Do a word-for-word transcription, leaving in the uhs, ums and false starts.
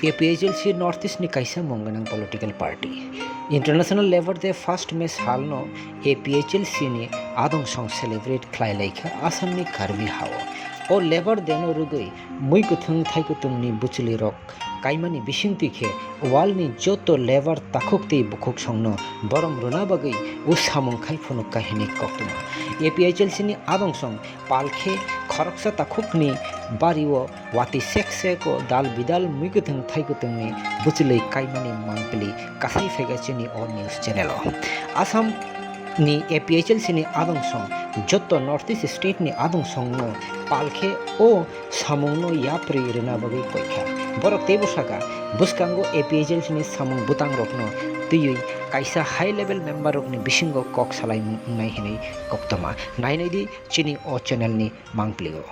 A P H L C North East ni kaisa mung gwnang political party. International Labour Day first May salno A P H L C ni adong song celebrate khlai lai kha Assam ni Karbi hao. O Labour Day no rwgwi mui kwthwng thai kwthwng ni bwchwlwi rok kaimani bisingtwi khe world ni joto labour takhuk tei bukhuk songno borom rwna bagwi o samung khai phunuk kha hwnwi koktwma. A P H L C ni adong song pal khe khoroksa takhukni bario watwi sek sek o dal bidal mui kwthwng thai kwthwngni bwchwlwi kaimani mangpili kasai phaikha chini o news channel o. Assam ni A P H L C ni adong song joto North East state ni adong song no pal khe o samung no yapri rwna bagwi koi kha. Borok teibo saka bwskango A P H L C ni samung bwtang rok no twiwi kaisa high level member rok ni bisingo kok salai wngnai hinwi koktwma. Nainai di chini o channel ni mangpili o.